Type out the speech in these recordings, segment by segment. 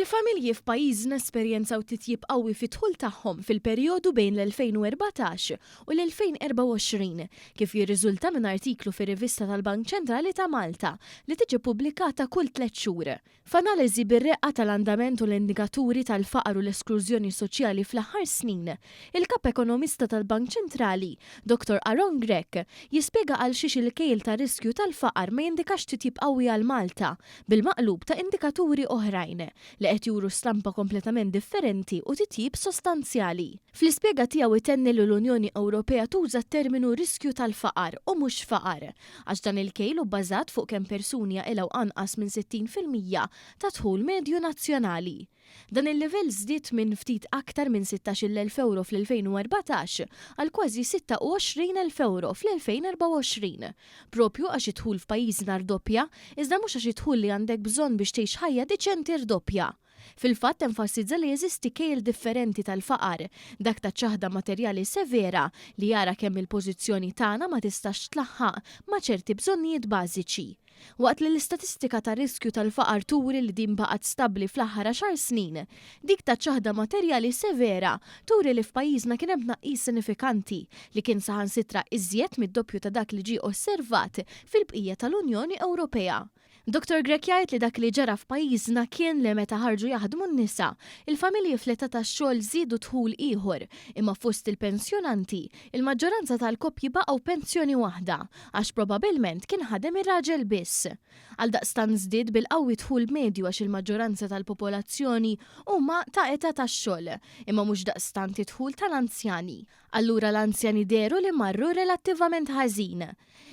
Il-familji f'pajjiżna esperjenzaw titjib qawwi fid-dħul tagħhom fil-perjodu bejn l-2014 u l-2024, kif jirriżulta minn artiklu fir-rivista tal-Bank Ċentrali ta' Malta li tiġi ppubblikata kull tlett xhur. F'analiżi bir-reqqa tal-andament u l-indikaturi tal-faqar u l-esklużjoni soċjali fl-aħħar snin, il-Kap Ekonomista tal-Bank Ċentrali, Dottor Aaron Grech, jispjega għalxiex il-kejl tar-riskju tal-faqar ma jindikax titjib qawwi għal Malta, bil-maqlub ta' indikaturi oħrajn, li qed juru stampa kompletament differenti u titjib sostanzjali. Fl-ispjega tiegħu itenni li l-Unjoni Ewropea tuża t-terminu riskju tal-faqar u mhux faqar, għax dan il-kejl hu bbażat fuq kemm persuni jaqilgħu anqas minn 60% tad-dħul medju nazzjonali. Dan il-livell żdied minn ftit aktar minn 16-il elf ewro fl-2014 għal kważi 26 elf ewro fl-2024. Proprju għax id-dħul f'pajjiżna rdoppja, iżda mhux għax id-dħul li għandek bżonn biex tgħix ħajja diċenti rdoppja. Fil-fatt enfasizza li jeżisti kejl differenti tal-faqar, dak ta' ċaħda materjali severa li jara kemm il-pożizzjoni tagħna ma tistax tlaħħaq ma' ċerti bżonnijiet bażiċi. Waqt li l-istatistika tar-riskju tal-faqar turi li din baqgħet stabbli fl-aħħar għaxar snin, dik taċ-ċaħda materjali severa turi li f'pajjiżna kien hemm tnaqqis sinifikanti li kien saħansitra iżjed mid-doppju ta' dak li ġie osservat fil-bqija tal-Unjoni Ewropea. Dottor Grech jgħid li dak li ġara f'pajjiżna kien li meta ħarġu jaħdmu n-nisa, il-familji fl-età tax-xogħol żiedu dħul ieħor, imma fost il-pensjonanti, il-maġġoranza tal-koppji baqgħu b'pensjoni waħda, għax probabilment kien ħadem ir-raġel biss. Għaldaqstant żdied bil-qawwi dħul medju għax il-maġġoranza tal-popolazzjoni huma ta' età tax-xogħol, imma mhux daqstant id-dħul tal-anzjani. Allura l-anzjani dehru li marru relattivament ħażin.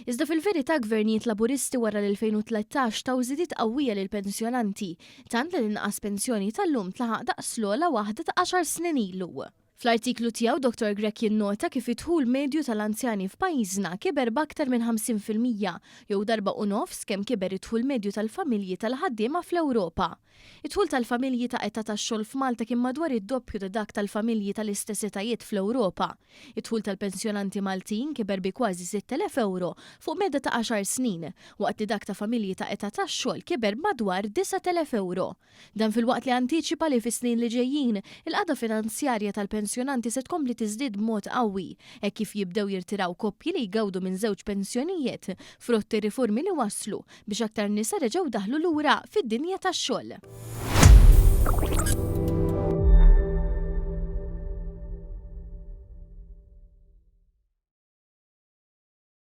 Iżda fil-verità gvernijiet Laburisti wara l-2013 taw żidiet qawwija lill-pensjonanti, tant li l-inqas pensjoni tal-lum tlaħaq daqs l-ogħla waħda ta' għaxar snin ilu. Fl-artiklu tiegħu Dottor Grech jinnota kif id-dħul medju tal-anzjani f'pajjiżna kiber b'aktar minn 50% jew darba u nofs kemm kiber id-dħul medju tal-familji tal-ħaddiema fl-Ewropa. Id-dħul tal-familji ta' età tax-xogħol f'Malta kien madwar id-doppju ta' dak tal-familji tal-istess etajiet fl-Ewropa. Id-dħul tal-pensjonanti Maltin kiber bi kważi 6,000 ewro fuq medda ta' għaxar snin, waqt li dak ta' familji ta' età tax-xogħol kiber b'madwar 9,000 ewro. Dan filwaqt li antiċipa li fis-snin li ġejjin, il-qagħda finanzjarja tal-pensjonanti se tkompli tiżdied b'mod qawwi, hekk kif jibdew jirtiraw koppji li jgawdu minn żewġ pensjonijiet, frott ir-riformi li wasslu biex aktar nisa reġgħu daħlu lura fid-dinja tax-xogħol.